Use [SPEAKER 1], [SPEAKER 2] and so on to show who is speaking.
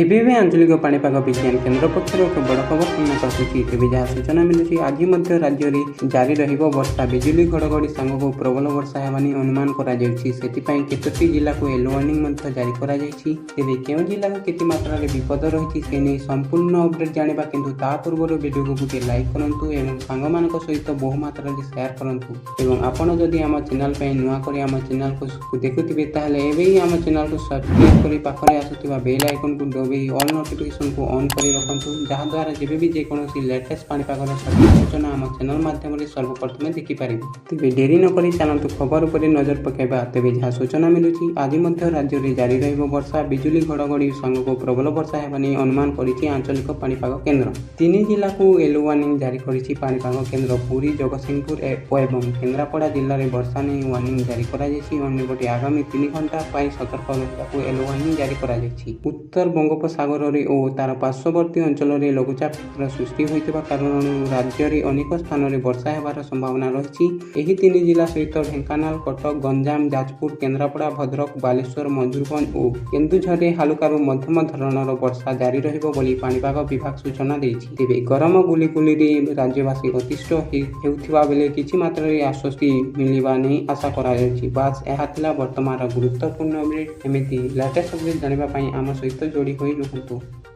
[SPEAKER 1] ଏବେ ଏବେ ଆଞ୍ଚଳିକ ପାଣିପାଗ ବିଜ୍ଞାନ କେନ୍ଦ୍ର ପକ୍ଷରୁ ଏକ ବଡ଼ ଖବର ସାମ୍ନାକୁ ଆସୁଛି। ତେବେ ଯାହା ସୂଚନା ମିଳୁଛି, ଆଜି ମଧ୍ୟ ରାଜ୍ୟରେ ଜାରି ରହିବ ବର୍ଷା। ବିଜୁଳି ଘଡ଼ଘଡ଼ି ସାଙ୍ଗକୁ ପ୍ରବଳ ବର୍ଷା ହେବା ନେଇ ଅନୁମାନ କରାଯାଉଛି। ସେଥିପାଇଁ କେତୋଟି ଜିଲ୍ଲାକୁ ୟେଲୋ ୱାର୍ଣ୍ଣିଂ ମଧ୍ୟ ଜାରି କରାଯାଇଛି। ତେବେ କେଉଁ ଜିଲ୍ଲାକୁ କେତେ ମାତ୍ରାରେ ବିପଦ ରହିଛି, ସେ ନେଇ ସମ୍ପୂର୍ଣ୍ଣ ଅପଡେଟ୍ ଜାଣିବା। କିନ୍ତୁ ତା ପୂର୍ବରୁ ଭିଡ଼ିଓକୁ ଗୋଟିଏ ଲାଇକ୍ କରନ୍ତୁ ଏବଂ ସାଙ୍ଗମାନଙ୍କ ସହିତ ବହୁ ମାତ୍ରାରେ ସେୟାର କରନ୍ତୁ। ଏବଂ ଆପଣ ଯଦି ଆମ ଚ୍ୟାନେଲ ପାଇଁ ନୂଆ କରି ଆମ ଚ୍ୟାନେଲକୁ ଦେଖୁଥିବେ, ତାହେଲେ ଏବେ ହିଁ ଆମ ଚ୍ୟାନେଲକୁ ସବସ୍କ୍ରାଇବ୍ କରି ପାଖରେ ଆସୁଥିବା ବେଲ୍ ଆଇକନ୍କୁ ଦବାଇ ଅଲ୍ ନୋଟିଫିକେସନକୁ ଅନ୍ କରି ରଖନ୍ତୁ, ଯାହାଦ୍ୱାରା ଯେବେ ବି ଯେକୌଣସି ଲେଟେଷ୍ଟ ପାଣିପାଗର ସଠିକ୍ ସୂଚନା ଆମ ଚ୍ୟାନେଲ ମାଧ୍ୟମରେ ସର୍ବପ୍ରଥମେ ଦେଖିପାରିବେ। ତେବେ ଡେରି ନକରି ଚାଲନ୍ତୁ ଖବର ଉପରେ ନଜର ପକାଇବା। ତେବେ ଯାହା ସୂଚନା ମିଳୁଛି, ଆଜି ମଧ୍ୟ ରାଜ୍ୟରେ ଜାରି ରହିବ ବର୍ଷା। ବିଜୁଳି ଘଡ଼ଘଡ଼ି ସାଙ୍ଗକୁ ପ୍ରବଳ ବର୍ଷା ହେବା ନେଇ ଅନୁମାନ କରିଛି ଆଞ୍ଚଳିକ ପାଣିପାଗ କେନ୍ଦ୍ର। ତିନି ଜିଲ୍ଲାକୁ ୟେଲୋ ୱାର୍ଣ୍ଣିଂ ଜାରି କରିଛି ପାଣିପାଗ କେନ୍ଦ୍ର। ପୁରୀ, ଜଗତସିଂହପୁର ଏବଂ କେନ୍ଦ୍ରାପଡ଼ା ଜିଲ୍ଲାରେ ବର୍ଷା ନେଇ ୱାର୍ଣ୍ଣିଂ ଜାରି କରାଯାଇଛି। ଅନ୍ୟପଟେ ଆଗାମୀ 3 ଘଣ୍ଟା ପାଇଁ ସତର୍କ ରହିବାକୁ ୟେଲୋ ୱାର୍ଣ୍ଣିଂ ଜାରି କରାଯାଇଛି। ଉତ୍ତର ବଙ୍ଗୋପସାଗରରେ ଓ ତାର ପାର୍ଶ୍ୱବର୍ତ୍ତୀ ଅଞ୍ଚଳରେ ଲଘୁଚାପ କ୍ଷେତ୍ର ସୃଷ୍ଟି ହୋଇଥିବା କାରଣରୁ ରାଜ୍ୟରେ ଅନେକ ସ୍ଥାନରେ ବର୍ଷା ହେବାର ସମ୍ଭାବନା ରହିଛି। ଏହି ତିନି ଜିଲ୍ଲା ସହିତ ଢେଙ୍କାନାଳ, କଟକ, ଗଞ୍ଜାମ, ଯାଜପୁର, କେନ୍ଦ୍ରାପଡ଼ା, ଭଦ୍ରକ, ବାଲେଶ୍ୱର, ମୟୂରଭଞ୍ଜ ଓ କେନ୍ଦୁଝରରେ ହାଲୁକାରୁ ମଧ୍ୟମ ଧରଣର ବର୍ଷା ଜାରି ରହିବ ବୋଲି ପାଣିପାଗ ବିଭାଗ ସୂଚନା ଦେଇଛି। ତେବେ ଗରମ ଗୁଳୁଗୁଳିରେ ରାଜ୍ୟବାସୀ ଅତିଷ୍ଠ ହେଉଥିବା ବେଳେ କିଛି ମାତ୍ରାରେ ଆଶ୍ୱସ୍ତି ମିଳିବା ନେଇ ଆଶା କରାଯାଉଛି। ବାସ୍, ଏହା ଥିଲା ବର୍ତ୍ତମାନର ଗୁରୁତ୍ୱପୂର୍ଣ୍ଣ ଅପଡେଟ୍। ଏମିତି ଲାଟେଷ୍ଟ ଅପଡେଟ୍ ଜାଣିବା ପାଇଁ ଆମ ସହିତ ଯୋଡ଼ି ହୋଇ ରୁହନ୍ତୁ।